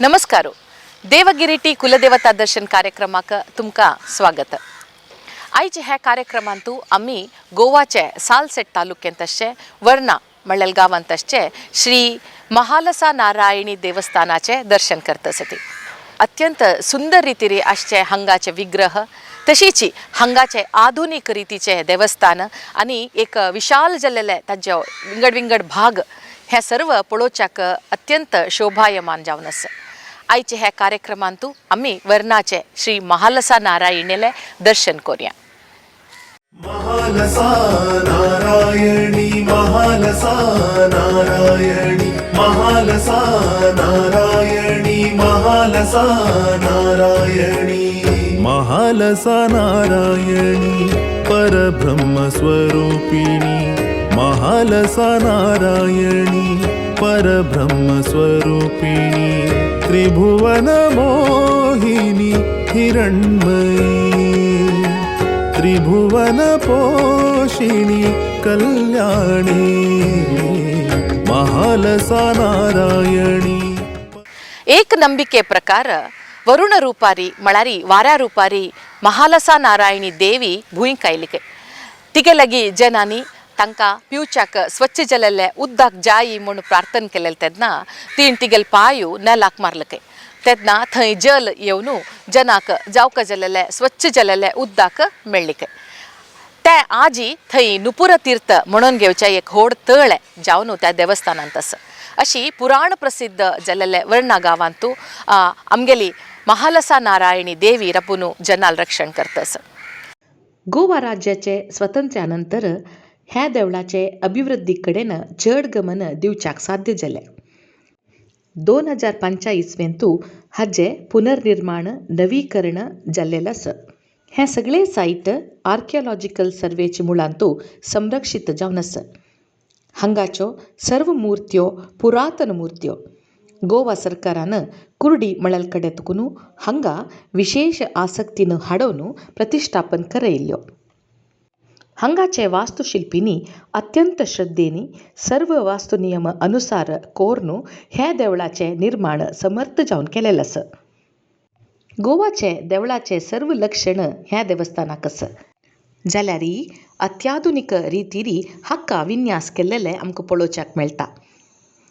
नमस्कार. देवगिरिटी कुलदेवता दर्शन कार्यक्रमाक तुमकां स्वागत. आयचे ह्या कार्यक्रमांतू आमी गोवाचे सालसेट तालुक्यांत आसचे वर्णा म्हणल्यार गांवांत आसचे श्री महालसा नारायणी देवस्थानाचे दर्शन करतसती. अत्यंत सुंदर रितीरी आसचे हांगाचे विग्रह, तशीच हांगाचे आधुनीक रितीचे देवस्थान आनी एक विशाल जाल्लेले ताजे विंगड विंगड भाग हे सर्व पळोवच्याक अत्यंत शोभायमान जावन आसा. आयचे ह्या कार्यक्रमांतू आमी वर्णाचे श्री महालसा नारायणेले दर्शन करूया. महालसा नारायणी, महालसा नारायणी, महालसा नारायणी, महालसा नारायणी. महालसा नारायणी परब्रह्मस्वरूपिणी, महालसा नारायणी परब्रह्मस्वरूपिणी, त्रिभुवन मोहिनी हिरण्मयी, त्रिभुवन पोषिणी कल्याणी, महालसा नारायणी. एक ನಂಬಿಕೆ ಪ್ರಕಾರ ವರುಣ ರೂಪಾರಿ ಮಳಾರಿ ವಾರ್या ರೂಪಾರಿ महालसा नारायणी देवी भूंय कायलिके. तिगे लागीं जनांनी तांकां पिवच्याक स्वच्छ जालेलें उदक जाय म्हूण प्रार्थना केलेलें तेन्ना तीण तिगेले पांय नेलाक मारले. तेन्ना थंय जल येवन जनाक जावका जालेलें स्वच्छ जालेलें उदक मेळ्ळें. ते आजी थंय नुपुर तीर्थ म्हणून घेवचें एक व्हड तळें जावन त्या देवस्थानांत आसा. अशी पुराण प्रसिद्ध जालेले वर्णा गांवांतू आमगेली महालसा नारायणी देवी रपून जनाल रक्षण करता आसा. गोवा राज्याचे स्वातंत्र्या नंतर ह्या देवळाचे अभिवृद्धी कडेन चड गमन दिवच्याक साध्य जालें. 2005 इस्वेंतू हाजें पुनर्निर्माण नवीकरण जाल्लेलें आसा. हें सगळें सायट आर्कियोलॉजिकल सर्वेचे मुळांतू संरक्षीत जावन आसा. हांगाच्यो सर्व मुर्त्यो पुरातन मुर्त्यो. गोवा सरकारान कुर्डी म्हळ्यार कडेन तुकून हांगा विशेश आसक्तीन हाडोवन प्रतिश्ठापन करयल्ल्यो. हांगाचे वास्तुशिल्पींनी अत्यंत श्रद्धेनी सर्व वास्तु नियम अनुसार कोर्न ह्या देवळाचें निर्माण समर्थ जावन केलेलें आसा. गोवाचे देवळाचे सर्व लक्षण ह्या देवस्थानाक आसा. जाल्यार अत्याधुनीक रितीरी हाका विन्यास केल्लेले आमकां पळोवच्याक मेळटा.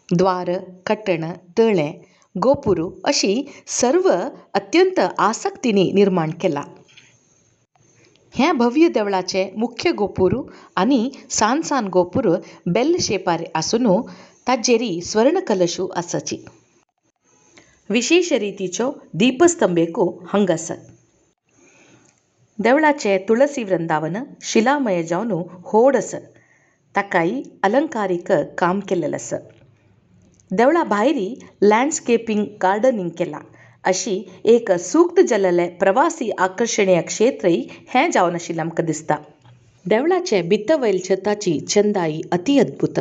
द्वार, कट्टण, तळें, गोपुरू अशी सर्व अत्यंत आसक्तीनी निर्माण केला. हें भव्य देवळाचें मुख्य गोपूर आनी सान सान गोपूर बेल शेपार आसून ताजेरी स्वर्ण कलशू आसाची. विशेश रितीच्यो दीपस्तंभेको हांगा आसात. देवळाचें तुळसी वृंदावन शिलामय जावन होड आसा. ताकाय अलंकारीक काम केल्लें आसा. देवळा भायरी लँडस्केपींग गार्डनींग केलां. अशी एक सूक्त जाल्लेलें प्रवासी आकर्शणीय क्षेत्रय हें जावन आशिल्लें आमकां दिसता. देवळाचे भितर छताची चंदाई अति अद्भुत.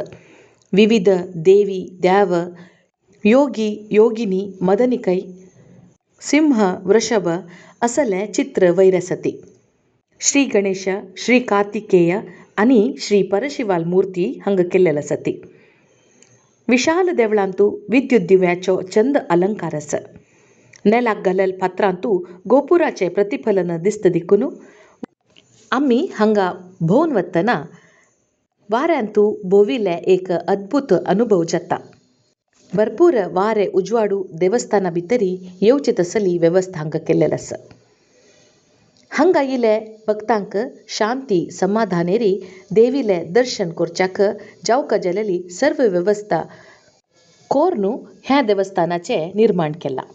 विविध देवी देव, योगी योगिनी, मदनिकय, सिंह, वृषभ असलें चित्र वयर आसा. श्री गणेश, श्री कार्तिकेय आनी श्री परशिवाल मूर्ती हांगा केल्लेले आसा. ती विशाल देवळांतू विद्युत दिव्याचो चंद अलंकार आसा. नेलाक घालेल फातरांतू गोपुराचें प्रतिफलन दिसता देखून आमी हांगा भोंवन वतना वाऱ्यांतू भोंविल्ले एक अद्भुत अनुभव जाता. भरपूर वारें उजवाडू देवस्थाना भितरी येवचे तसली वेवस्था हांगा केल्लेली आसा. हांगा आयिल्ले भक्तांक शांती समाधानेरी देवीले दर्शन करच्याक जावका जालेली सर्व वेवस्था कोर्नू ह्या देवस्थानाचें निर्माण केलां.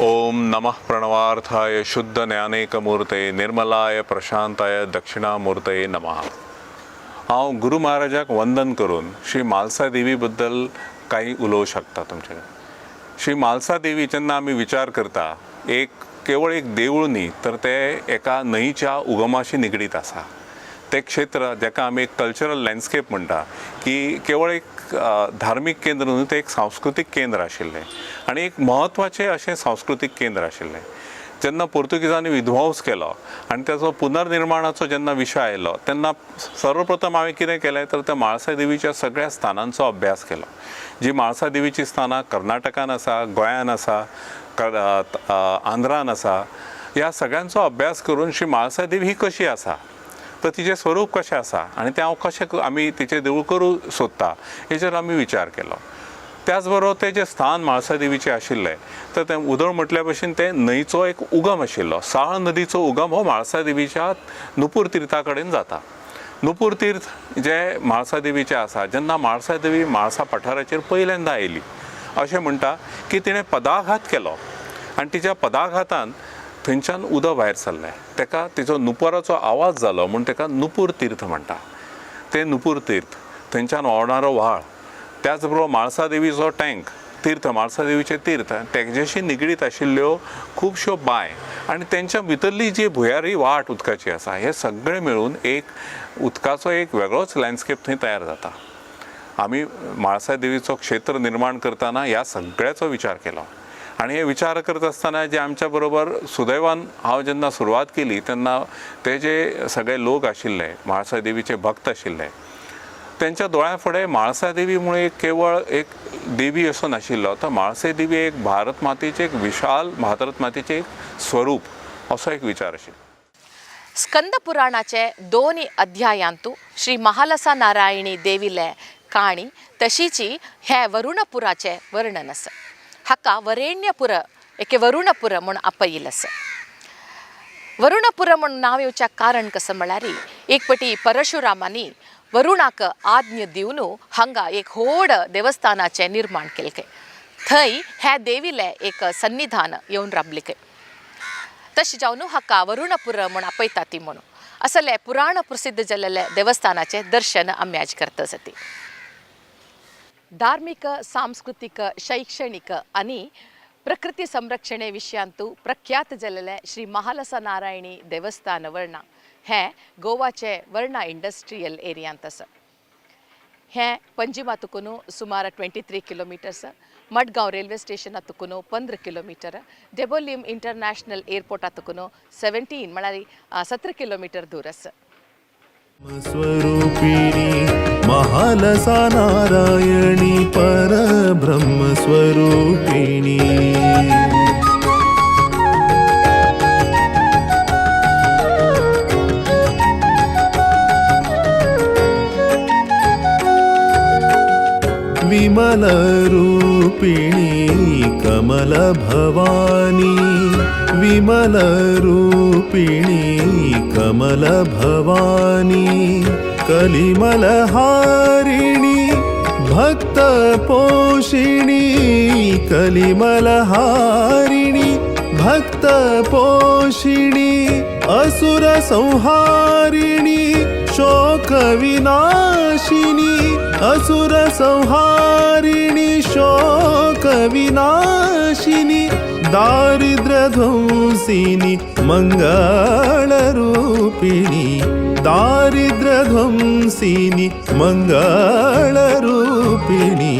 ओम नमः प्रणवार्थाय शुद्ध ज्ञानेकमूर्तये निर्मलाय प्रशांताय दक्षिणामूर्तये नमः. हांव गुरू महाराजाक वंदन करून श्री म्हालसा देवी बद्दल कांय उलोवंक शकता तुमचे कडेन. श्री म्हालसा देवी जेन्ना आमी विचार करता, एक केवळ एक देवूळ न्ही तर ते एका न्हंयच्या उगमाशी निगडीत आसा. तें क्षेत्र जाका आमी एक कल्चरल लँडस्केप म्हणटा की केवळ एक धार्मीक केंद्र न्हू, तें एक सांस्कृतीक केंद्र आशिल्लें आनी एक म्हत्वाचें अशें सांस्कृतीक केंद्र आशिल्लें. जेन्ना पोर्तुगीजांनी विध्वंस केलो आनी ताचो पुनर्निर्माणाचो जेन्ना विशय आयलो तेन्ना सर्वप्रथम हांवें कितें केलें तर त्या म्हाळसा देवीच्या सगळ्या स्थानांचो अभ्यास केलो. जी म्हाळसा देवीचीं स्थानां कर्नाटकान आसा, गोंयान आसा, आंध्रान आसा, ह्या सगळ्यांचो अभ्यास करून श्री म्हाळसा देवी ही कशी आसा, तर तिचें स्वरूप कशें आसा आनी तें हांव कशें आमी तिचें देवूळ करूं सोदता हेचेर आमी विचार केलो. त्याच बरोबर तें जें स्थान म्हाळसा देवीचें आशिल्लें तर तें उदळ म्हटल्या भशेन तें न्हंयचो एक उगम आशिल्लो. साळ नदीचो उगम हो म्हाळसा देवीच्या नुपूर तिर्था कडेन जाता. नुपूर तीर्थ जें म्हाळसा देवीचें आसा, जेन्ना म्हाळसा देवी म्हाळसा पठाराचेर पहिल्यांदा आयली अशें म्हणटा की तिणें पदाघात केलो आनी तिच्या पदाघातान थंयच्यान उदक भायर सरलें. ताका तिचो नुपुराचो आवाज जालो म्हूण ताका नुपूर तीर्थ म्हणटा. तें नुपूर तीर्थ, थंयच्यान व्हांवणारो व्हाळ, त्याच बरोबर म्हाळसा देवीचो टँक तीर्थ, म्हाळसा देवीचें तीर्थ, तेजेशी निगडीत आशिल्ल्यो खुबश्यो बांय आनी तेंच्या भितरली जी भुंयारी वाट उदकाची आसा, हे सगळें मेळून एक उदकाचो एक वेगळोच लँडस्केप थंय तयार जाता. आमी म्हाळसा देवीचो क्षेत्र निर्माण करतना ह्या सगळ्याचो विचार केलो आनी हे विचार करत आसतना जे आमच्या बरोबर सुदैवान हांव जेन्ना सुरवात केली तेन्ना ते जे सगळे लोक आशिल्ले म्हाळसा देवीचे भक्त आशिल्ले तेंच्या दोळ्या फुडें म्हाळसा देवी म्हूण एक केवळ एक देवी असो नाशिल्लो, तर म्हाळसा देवी एक भारत मातेचें एक विशाल भारत मातेचें एक स्वरूप असो एक विचार आशिल्लो. स्कंद पुराणाचे दोनी अध्यायांतु श्री महालसा नारायणी देवीले काणी तशीची हे वरुणपुराचे वर्णन आसा. हाका वरेण्यपुर एके वरुणपुर म्हूण आपयिल्लें आसा. वरुणपुर म्हूण नांव येवच्याक कारण कसं म्हळ्यार एक पटी परशुरामांनी वरुणाक आज्ञ दिवन हांगा एक व्हड देवस्थानाचें निर्माण केलें. थंय ह्या देवीलें एक सन्निधान येवन राबलें. तशें जावन हाका वरुणपुर म्हूण आपयता ती म्हणून असले पुराण प्रसिद्ध जाल्ले देवस्थानाचें दर्शन आमी आज करता जाती. धार्मिक, सांस्कृतीक, शैक्षणिक आनी प्रकृती संरक्षणे विशयांतु प्रख्यात जाल्लें श्री महालसा नारायणी देवस्थान वर्णा हें गोवाचे वर्णा इंडस्ट्रियल एरियांत आसा. हें पंजिमा तुकून सुमार 23 किलोमिटर्स, मडगांव रेल्वे स्टेशना तुकून 15 किलोमिटर, डेबोलीम इंटरनॅशनल एअरपोर्टा तुकून 17 म्हळ्यार 17 किलोमिटर दूर आसा. स्वरूपिणी महालसा नारायणी परब्रह्म स्वरूपिणी. विमल रूपिणी कमल भवानी, विमल रूपिणी कमल भवानी, कलिमलहारिणी भक्त पोषिणी, कलिमलहारिणी भक्त पोषिणी, असुर संहारिणी शोक विनाशिनी, असुर संहारिणी शोक विनाशिनी, दारिद्र्य ध्वंसिनी मंगल रूपिणी, दारिद्र्य ध्वंसिनी मंगल रूपिणी,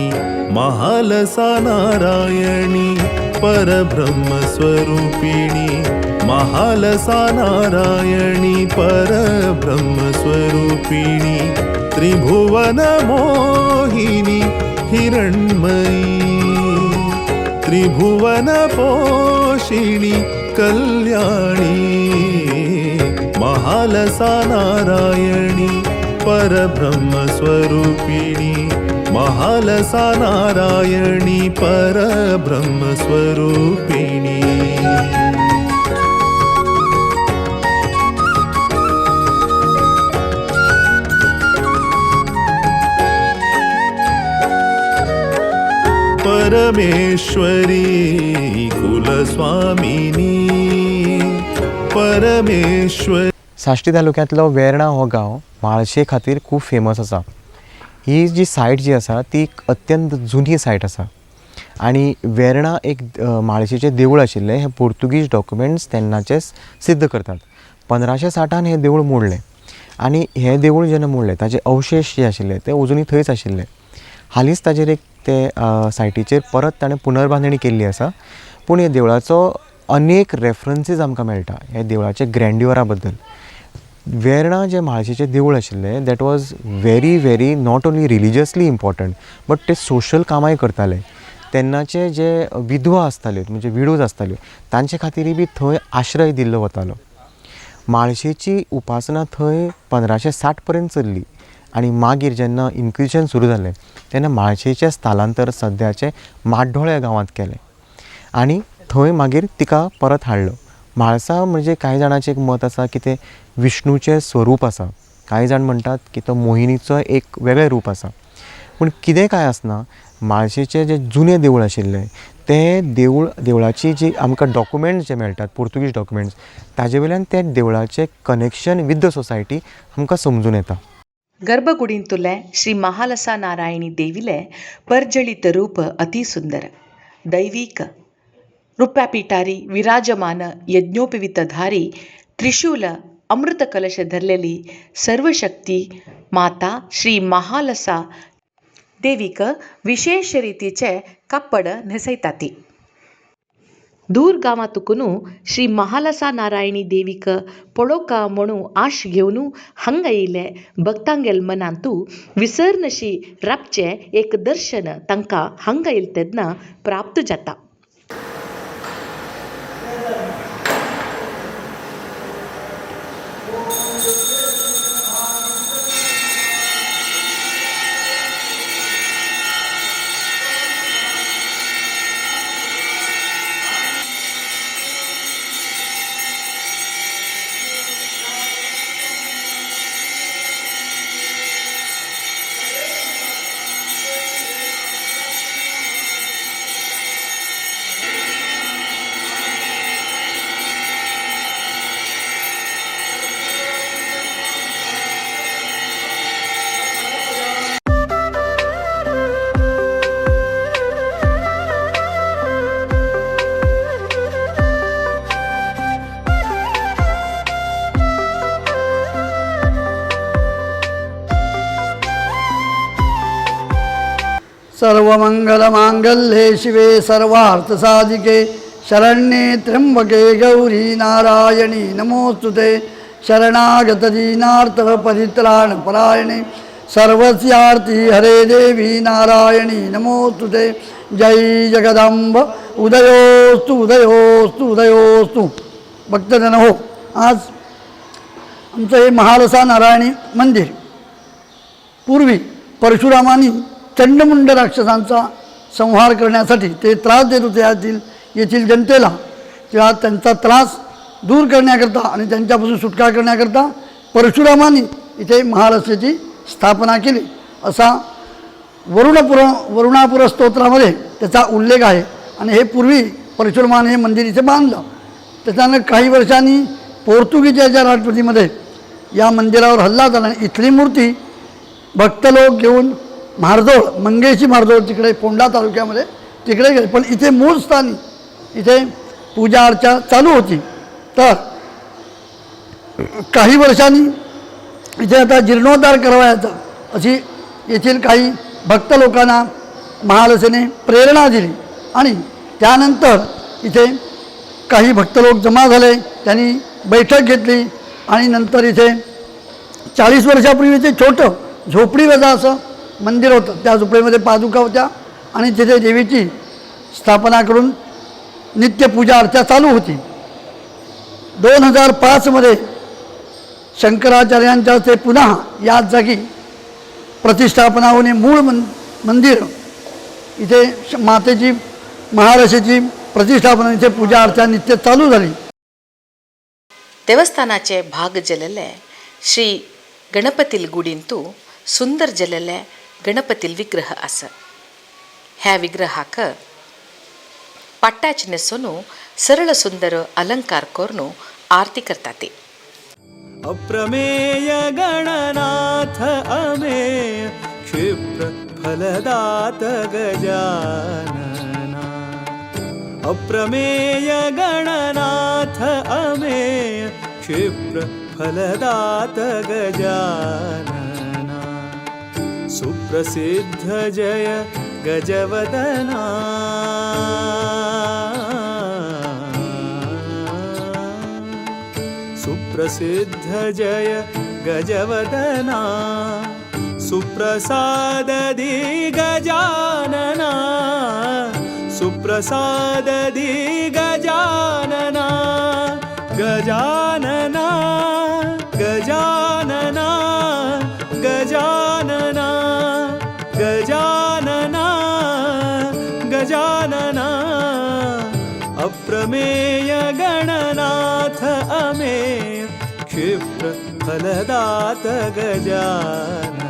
महालसा नारायणी परब्रह्म स्वरूपिणी, महालसा नारायणी परब्रह्म स्वरूपिणी, त्रिभुवन मोहिनी हिरण्मयी, त्रिभुवन पोषिणी कल्याणी, महालसा नारायणी परब्रह्म स्वरूपिणी, महालसा नारायणी परब्रह्म स्वरूपिणी. परमेश्वरी कुलस्वामिनी परमेश्वरी. साश्टी तालुक्यांतलो वेर्णा हो गांव म्हाळशे खातीर खूब फेमस आसा. ही जी सायट जी आसा ती अत्यंत जुनी सायट आसा आनी वेर्णा एक म्हाळशेचें देवूळ आशिल्लें. हे पोर्तुगीज डॉक्युमेंट्स तेन्नाचे सिद्ध करतात. 1560 हें देवूळ मोडलें आनी हें देवूळ जेन्ना मोडलें ताजे अवशेश जे आशिल्ले ते अजुनूय थंयच आशिल्ले. हालींच ताजेर एक ते सायटीचेर परत ताणें पुनर्बांदणी केल्ली आसा, पूण ह्या देवळाचो अनेक रेफरन्सीस आमकां मेळटा ह्या देवळाच्या ग्रँड्युअरा बद्दल. वेर्णा जें म्हाळशेचें देवूळ आशिल्लें that was very very not only religiously important but ते सोशल कामांय करताले. तेन्नाचे जे विधवा आसताल्यो म्हणजे विडोज आसताल्यो तांचे खातीरय बी थंय आश्रय दिल्लो वतालो. म्हाळशेची उपासना थंय 1560 पर्यंत चल्ली आनी मागीर जेन्ना इन्क्विजिशन सुरू जालें तेन्ना म्हाळशेचें स्थलांतर सद्याचें माड्डोळ ह्या गांवांत केलें आनी थंय मागीर तिका परत हाडलो. म्हाळसा म्हणजे कांय जाणांचें एक मत आसा की तें विष्णूचें स्वरूप आसा, कांय जाण म्हणटात की तो मोहिनीचो एक वेगळें रूप आसा. पूण कितें कांय आसना, म्हाळशेचें जें जुनें देवूळ आशिल्लें तें देवूळ देवळाची जी आमकां डॉक्युमेंट्स जे मेळटात पोर्तुगीज डॉक्युमेंट्स ताजे वयल्यान त्या देवळाचें कनेक्शन वीथ the society आमकां समजून येता. गर्भगुडींतुले श्री महालसा नारायणी देवीले पर्जळीत रूप अति सुंदर दैवीक रुप्यापिठारी विराजमान यज्ञोपवीतधारी त्रिशूल अमृत कलश धरलेली सर्वशक्ती माता श्री महालसा देवीक विशेष रीतीचे कापड न्हेसयताती. दूर गांवांतुकून श्री महालसा नारायणी देवीक पळोवका म्हणून आश घेवन हांगा येयले भक्तांगेल मनांतू विसरनशी राबचें एक दर्शन तांकां हांगा येयले तेन्ना प्राप्त जाता. सर्वमंगलमांगल्ये शिवे सर्वार्थसाधिके शरण्ये त्र्यंबके गौरी नारायणी नमोस्तुते. शरणागतदीनार्थ परित्राणपरायणे सर्वस्यार्ती हरे देवी नारायणी नमोस्तुते. जय जगदंब. उदयोस्तु उदयोस्तु उदयोस्तु. भक्तजन हो, आज आमचं हे महालसा नारायणी मंदिर पूर्वी परशुरामांनी चंडमुंड राक्षसांचा संहार करण्यासाठी ते त्रास देत होते येथील जनतेला, तेव्हा त्यांचा त्रास दूर करण्याकरता आणि त्यांच्यापासून सुटका करण्याकरता परशुरामांनी इथे महालसेची स्थापना केली असा वरुणापुर स्तोत्रामध्ये त्याचा उल्लेख आहे. आणि हे पूर्वी परशुरामाने हे मंदिर इथे बांधलं. त्याच्यानंतर काही वर्षांनी पोर्तुगीजाच्या राजवटीमध्ये या मंदिरावर हल्ला झाला आणि इथली मूर्ती भक्त लोक घेऊन म्हार्दोळ, मंगेशी म्हार्दोळ तिकडे फोंडा तालुक्यामध्ये तिकडे गेले, पण इथे मूळ स्थानी इथे पूजा अर्चा चालू होती. तर काही वर्षांनी इथे आता जीर्णोद्धार करावायचा अशी येथील काही भक्त लोकांना महालसेने प्रेरणा दिली आणि त्यानंतर इथे काही भक्त लोक जमा झाले, त्यांनी बैठक घेतली आणि नंतर इथे 40 वर्षापूर्वी इथे छोटं झोपडी वजा असं मंदिर होतं, त्या झोपडीमध्ये पादुका होत्या आणि तिथे देवीची स्थापना करून नित्यपूजा अर्चा चालू होती. 2005मध्ये शंकराचार्यांच्या ते पुन्हा याच जागी प्रतिष्ठापना होणे मूळ मंदिर इथे मातेची महालसेची प्रतिष्ठापना इथे पूजा अर्चा नित्य चालू झाली. देवस्थानाचे भाग जलेले श्री गणपतील गुडींतू सुंदर जलेले गणपतील विग्रह आसा. ह्या विग्रहाक पट्टाच नेसून सरळ सुंदर अलंकार करून आरती करतात. अप्रमेय गणनाथ अमेय क्षिप्र फलदात गजानना. अप्रमेय गणनाथ अमेय क्षिप्र फलदात गजानना. सुप्रसिद्ध जय गजवदना. प्रसिद्ध जय गजवदना। सुप्रसाद दी गजानना, सुप्रसाद दी गजानना, गजानना गजानना गजानना गजानना गजानना। अप्रमेय गणनाथ अमेय क्षिप्र फलदात गजानना।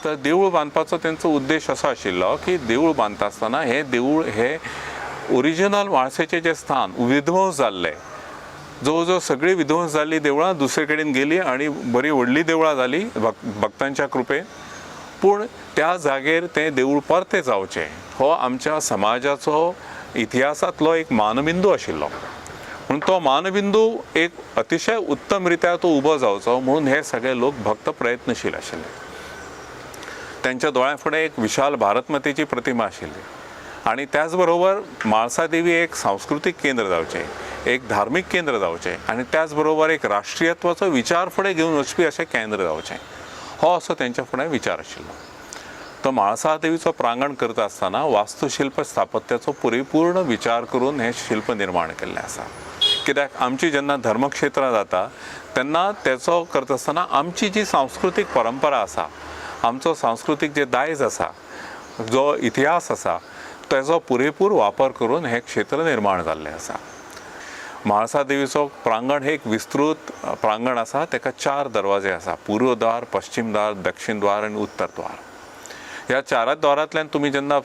तर देवूळ बांदपाचो तेंचो उद्देश असो आशिल्लो की देवूळ बांदता आसतना हें देवूळ हें ओरिजिनल म्हाळशेचें जें स्थान विध्वंस जाल्लें, जवळ जवळ सगळीं विध्वंस जाल्लीं देवळां दुसरे कडेन गेलीं आनी बरीं व्हडलीं देवळां जालीं भक्तांच्या कृपेन। पूण त्या जागेर तें देवूळ परतें जावचें हो आमच्या समाजाचो इतिहासांतलो एक मानबिंदू आशिल्लो। म्हणून तो मानबिंदू एक अतिशय उत्तम रित्या तो उबो जावचो म्हणून हे सगळे लोक भक्त प्रयत्नशील आशिल्ले। त्यांच्या दोळ्यां फुडें एक विशाल भारतमातेची प्रतिमा आशिल्ली आनी त्याच बरोबर म्हाळसा देवी एक सांस्कृतीक केंद्र जावचें, एक धार्मीक केंद्र जावचें आनी त्याच बरोबर एक राष्ट्रीयत्वाचो विचार फुडें घेवन वचपी अशें केंद्र जावचें, हो असो तेंच्या फुडें विचार आशिल्लो। तो म्हाळसा देवीचो प्रांगण करता आसतना वास्तुशिल्प स्थापत्याचो परिपूर्ण विचार करून हें शिल्प निर्माण केल्लें आसा। कित्याक आमची जेन्ना धर्मक्षेत्रां जाता तेन्ना तेचो करता आसतना आमची जी सांस्कृतीक परंपरा आसा, आमचो सांस्कृतीक जे दायज आसा, जो इतिहास आसा, तेजो पुरेपूर वापर करून हें क्षेत्र निर्माण जाल्लें आसा। म्हाळसा देवीचो प्रांगण हे एक विस्तृत प्रांगण आसा, तेका 4 दरवाजे आसा, पूर्व द्वार, पश्चिम द्वार, दक्षिण द्वार आनी उत्तर द्वार। ह्या 4 द्वारांतल्यान तुमी जेन्ना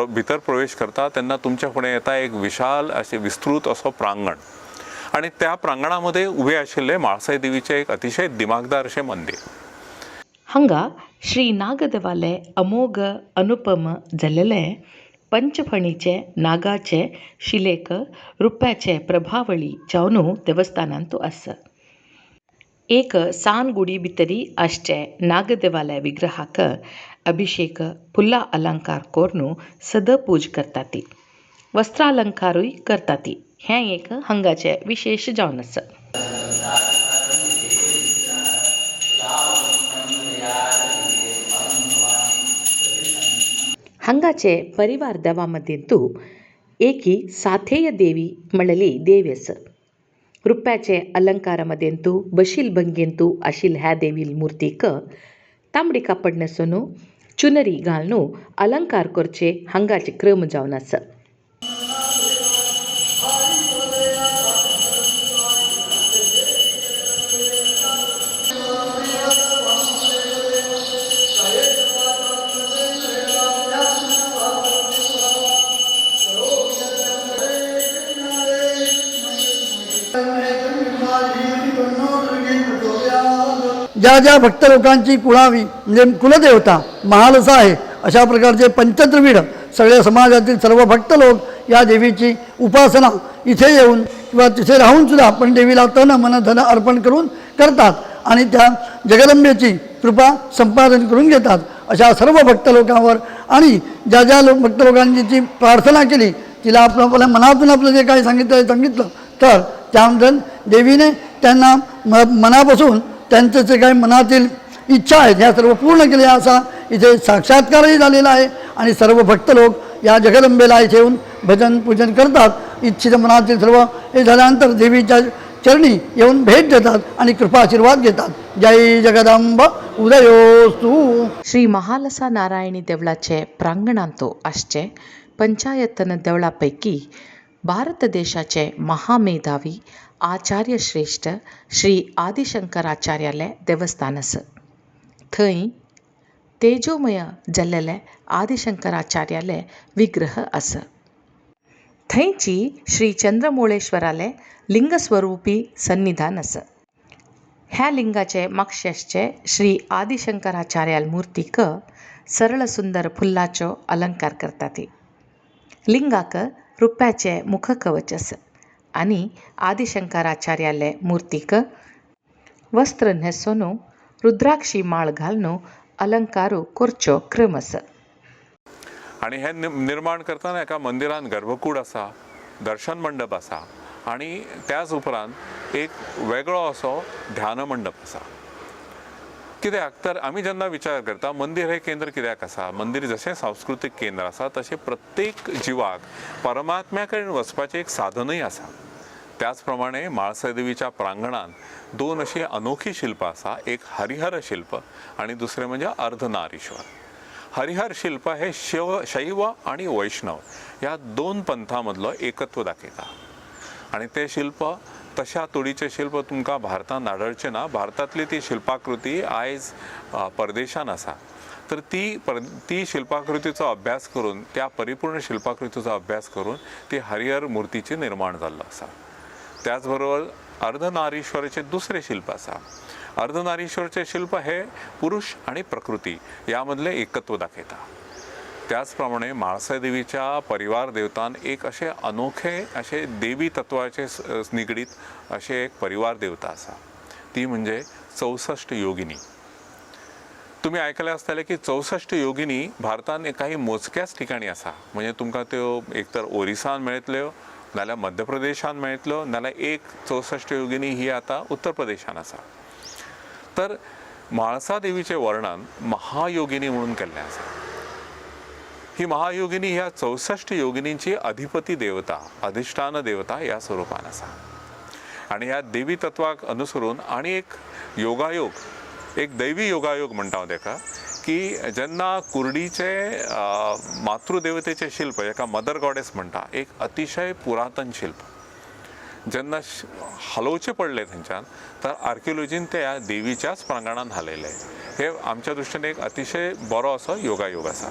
भितर प्रवेश करता तेन्ना तुमच्या फुडें येता एक विशाल अशें विस्तृत असो प्रांगण आनी त्या प्रांगणा मदें उबें आशिल्लें म्हाळसा देवीचें एक अतिशय दिमागदार अशें मंदीर। हांगा श्री नागदेवाले अमोघ अनुपम जाल्लेले पंचफणीचे नागाचे शिलेक रुप्याचे प्रभावळी जावन देवस्थानांतू आसा। एक सान गुडी भितरी आसचे नागदेवाले विग्रहाक अभिषेक फुलां अलंकार करून सद पूज करताती, वस्त्रालंकारूय करताती। हें एक हांगाचें विशेश जावन आसा। हांगाचे परिवार देवा मदेंतू एकी साथेय देवी म्हणलेली देवी आसा। रुप्याचे अलंकारा मदेंतू बशील भंगेंतू आशिल ह्या देवील मूर्तीक तांबडी कापड न्हेसून चुनरी घालून अलंकार करचे हांगाचे क्रम जावन आसा। ज्या ज्या भक्त लोकांची कुळावी म्हणजे कुलदेवता महालसा आहे अशा प्रकारचे पंचद्रविड सगळ्या समाजातील सर्व भक्त लोक या देवीची उपासना इथे येऊन किंवा तिथे राहून सुद्धा आपण देवीला तन मन धन अर्पण करून करतात आणि त्या जगदंबेची कृपा संपादन करून घेतात। अशा सर्व भक्त लोकांवर आणि ज्या ज्या लोक भक्त लोकांनी जी प्रार्थना केली तिला आपलं आपल्या मनातून आपलं जे काही सांगितलं सांगितलं तर त्यानंतर देवीने त्यांना मनापासून त्यांचं जे काही मनातील इच्छा आहेत ह्या सर्व पूर्ण केल्या असा इथे साक्षात्कारही झालेला आहे आणि सर्व भक्त लोक या जगदंबेला इथे येऊन भजन पूजन करतात। इच्छित मनातील सर्व हे झाल्यानंतर देवीच्या चरणी येऊन भेट देतात आणि कृपा आशीर्वाद घेतात। जय जगदंब उदयोस्तु। श्री महालसा नारायणी देवळाचे प्रांगणांतो आसचे पंचायतन देवळा पैकी भारत देशाचे महामेधावी आचार्य श्रेष्ठ श्री आदिशंकराचार्याले देवस्थान आसा। थंय तेजोमय जाल्लेले आदिशंकराचार्याले विग्रह आसा। थंयची श्री चंद्रमोळेश्वराले लिंगस्वरूपी सन्निधान आसा। ह्या लिंगाचे मागशे आसचे श्री आदिशंकराचार्याल मूर्तीक सरळ सुंदर फुल्लाचो अलंकार करतात। लिंगाक रुप्याचे मुखकवच आसा। आनी आदिशंकराचार्याले मूर्तीक वस्त्र न्हेसोवन रुद्राक्षी माळ घालून अलंकारू करचो क्रम आसा. आनी हें निर्माण करतना एका मंदिरान गर्भकूड आसा, दर्शन मंडप आसा आनी त्याच उपरांत एक वेगळो असो ध्यान मंडप आसा. कित्याक तर आमी जेन्ना विचार करता मंदीर हें केंद्र कित्याक आसा, मंदीर जशें सांस्कृतीक केंद्र आसा तशें प्रत्येक जिवाक परमात्म्या कडेन वचपाचें एक साधनूय आसा. त्याच प्रमाणे म्हाळसा देवीच्या प्रांगणान दोन अशीं अनोखी शिल्पां आसा, एक हरिहर शिल्प आनी दुसरें म्हणजे अर्धनारीश्वर. हरिहर शिल्प हे शैव आनी वैष्णव ह्या दोन पंथा मदलो एकत्व दाखयता आनी तें शिल्प तशा तोडीचें शिल्प तुमकां भारतांत आढळचें ना. भारतांतली ती शिल्पाकृती आयज परदेशान आसा, तर ती शिल्पाकृतीचो अभ्यास करून, त्या परिपूर्ण शिल्पाकृतीचो अभ्यास करून ती हरिहर मुर्तीचें निर्माण जाल्लो आसा. त्याच बरोबर अर्धनारीश्वराचें दुसरें शिल्प आसा. अर्धनारीश्वरचें शिल्प हे पुरुष आनी प्रकृती ह्या मदलें एकत्व दाखयता. त्याच प्रमाणे म्हाळसा देवीच्या परिवार देवतान एक अशें अनोखे अशें देवी तत्वाचे निगडीत अशें एक परिवार देवता आसा, ती म्हणजे 64 योगिनी. तुमी आयकलें आसतलें की 64 योगिनी भारतांत काही मोजक्याच ठिकाणी आसा. म्हणजे तुमकां त्यो एक तर ओरिसान मेळटल्यो, नाल्यार मध्य प्रदेशान मेळटल्यो, नाल्यार एक 64 योगिनी ही आतां उत्तर प्रदेशान आसा. तर म्हाळसा देवीचें वर्णन महायोगिनी म्हणून केल्लें आसा. ही महायोगिनी ह्या 64 योगिनींची अधिपती देवता, अधिष्ठान देवता ह्या स्वरुपान आसा. आनी ह्या देवी तत्वाक अनुसरून आनी एक योगायोग, एक दैवी योगायोग म्हणटा हांव तेका, की जेन्ना कुर्डीचे मातृदेवतेचें शिल्प, जाका मदर गॉडेस म्हणटा, एक अतिशय पुरातन शिल्प जेन्ना हालोवचें पडलें थंयच्यान, तर आर्किओलॉजीन ते ह्या देवीच्याच प्रांगणान हालयलें. हे आमच्या दृश्टीन एक अतिशय बरो असो योगायोग आसा.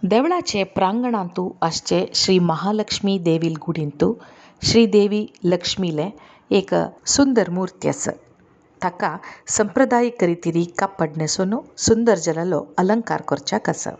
देवळाचे प्रांगणांतु आसचे श्री महालक्ष्मी देवील गुडींतु श्रीदेवी लक्ष्मीले एक सुंदर मूर्ती आसा. ताका संप्रदायिक रितीरी कापड न्हेसोवन सुंदर जललो अलंकार करच्याक आसा.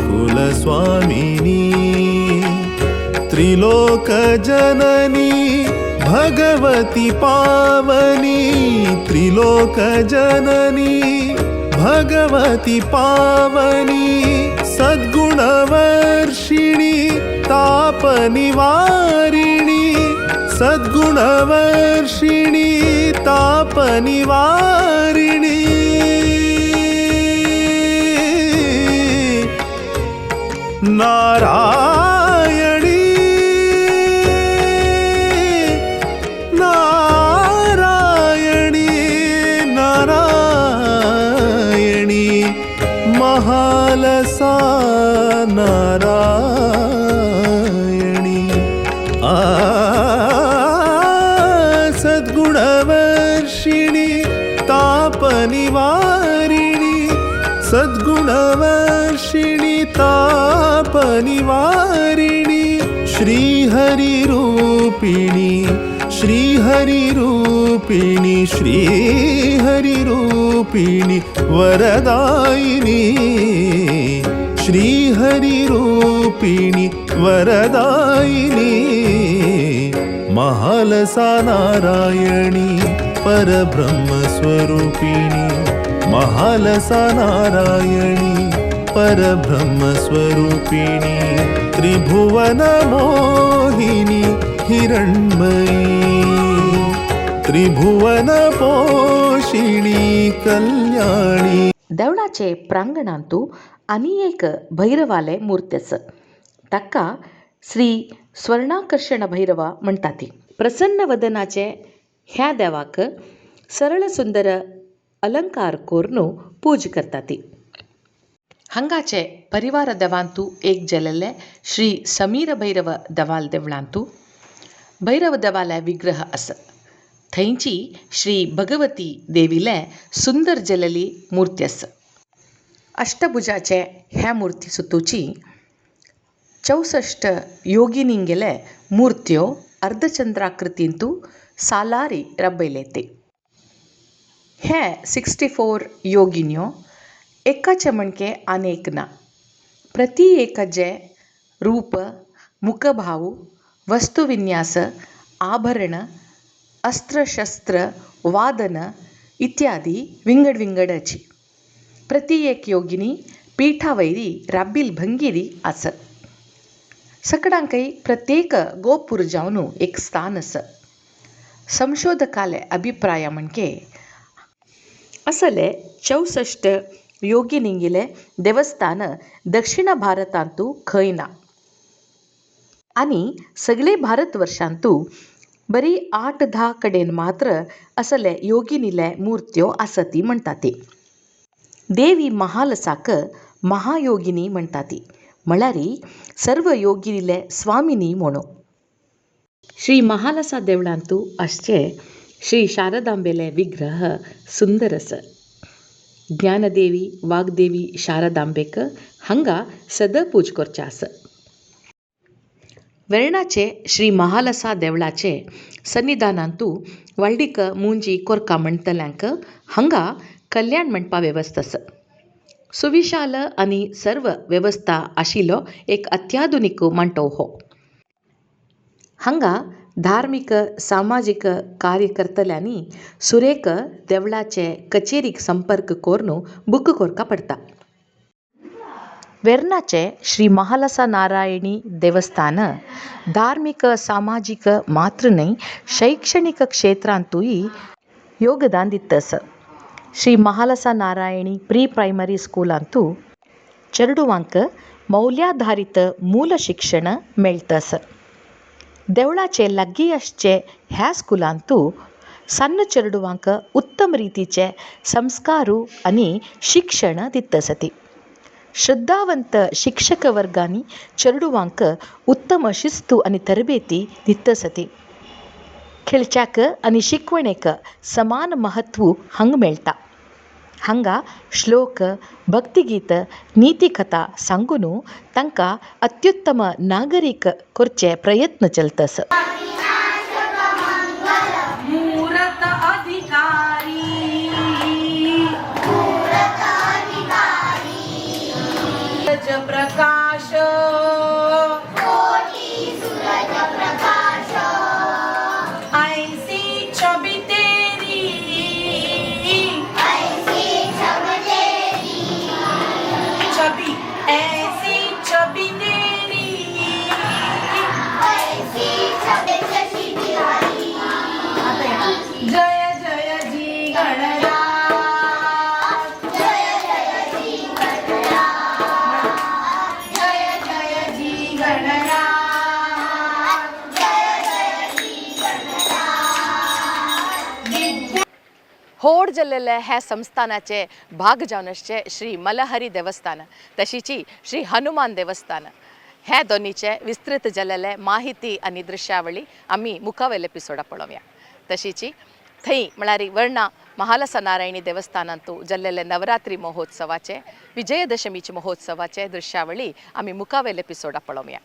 कुलस्वामिनी त्रिलोकजननी भगवती पावनी, त्रिलोकजननी भगवती पावनी, सद्गुणवर्षिणी तापनिवारिणी, सद्गुणवर्षिणी तापनिवारिणी, नारायणी नारायणी नारायणी महालसा नारायणी. आ सद्गुणवर्षिणी तापनिवारिणी, सद्गुणवर्षिणी तापनिवारिणी, श्रीहरिरूपिणी श्रीहरिरूपिणी श्रीहरिरूपिणी वरदायिनी, श्रीहरिरूपिणी वरदायिनी, महालसा नारायणी परब्रह्मस्वरूपिणी, महालसा नारायणी परब्रह्मस्वरूपिणी, त्रिभुवन मोहिनी हिरण्मयी, त्रिभुवन पोषिणी कल्याणी. देवळाचे प्रांगणांतु आनी एक भैरवाले मूर्ती आसा. ताका श्री स्वर्णाकर्षण भैरव म्हणटा ती. प्रसन्न वदनाचे ह्या देवाक सरळ सुंदर अलंकार करून पूज करता ती. हांगाचे परिवार देवांतू एक जलेले श्री समीर भैरव देवाल देवळांतू भैरव देवाले विग्रह आसा. थंयची श्री भगवती देवीले सुंदर जलेली मूर्ती आसा. अष्टभुजाचे ह्या मूर्ती सुतूची 64 योगिनींगेले मूर्त्यो अर्धचंद्राकृतींतू सालारी रबयले ते. हे 64 योगिन्यो एकाचे म्हणके आनेक ना. प्रति एकाचे रूप, मुखभाव, वस्तुविन्यास, आभरण, अस्त्रशस्त्र, वादन इत्यादी विंगड विंगडची. प्रति एक योगिनी पीठावयरी राब्बील भंगिरी आसा. सकडांकय प्रत्येक गोपूर जावन एक स्थान आसा. संशोधकाले अभिप्राय म्हणके असले 64 योगिनींगेले देवस्थान दक्षिण भारतांतू खंय ना आनी सगळे भारतवर्षांतू बरी 8-10 कडेन मात्र असले योगिनीले मूर्त्यो आसती म्हणटा ती. देवी महालसाक महायोगिनी म्हणटा ती, म्हळ्यार सर्व योगिनीले स्वामिनी म्हणू. श्री महालसा देवळांतू आसचे श्री शारदांबेले विग्रह सुंदर आसा. ज्ञानदेवी वाग्देवी शारदांबेक हांगा सदां पूज करचें आसा. वेर्णाचे श्री महालसा देवळाचे सन्निधानांतू व्हडलीक मुंजी कोरका म्हणटल्यांक हांगा कल्याण म्हणपा वेवस्था आसा. सुविशाल आनी सर्व वेवस्था आशिल्लो एक अत्याधुनीक मांडो हो. हांगा धार्मीक सामाजीक कार्य करतल्यांनी सुरेख देवळाचे कचेरीक संपर्क करून बूक करका पडटा. वेर्णाचे श्री महालसा नारायणी देवस्थान धार्मीक सामाजीक मात्र न्हय शैक्षणीक क्षेत्रांतूय योगदान दिता आसा. श्री महालसा नारायणी प्री प्रायमरी स्कुलांतू चेडवांक मौल्याधारीत मूल शिक्षण मेळटा आसा. देवळाचे लागीं आसचे ह्या स्कुलांतू सान्न चेडवांक उत्तम रितीचे संस्कारू आनी शिक्षण दिता आसती. श्रद्धावंत शिक्षक वर्गांनी चेडवांक उत्तम शिस्तू आनी तरबेती दिता आसती. खेळच्याक आनी शिकवणेक समान महत्व हांगा मेळटा. हांगा श्लोक, भक्तिगीत, नितीकथा सांगून तांकां अत्युत्तम नागरीक करचे प्रयत्न चलता आसा. मूरत अधिकारी प्रकाश ऐसी छवि तेरी छवि ऐसी छवि तेरी. जय जय जी गणराज जय जय जी गणराज. होड जल्लेले ह्या संस्थानाचे भाग जावन आसचे श्री मलहरी देवस्थान तशीची श्री हनुमान देवस्थान ह्या दोनीचे विस्तृत जाल्लेले माहिती आनी दृश्यावळी आमी मुखावेले एपिसोडा पळोवया. तशीची थंय म्हळ्यार वर्णा महालसा नारायणी देवस्थानांतू जाल्लेले नवरात्री महोत्सवाचे विजयदशमीचे महोत्सवाचे दृश्यावळी आमी मुखावेले एपिसोडा पळोवया.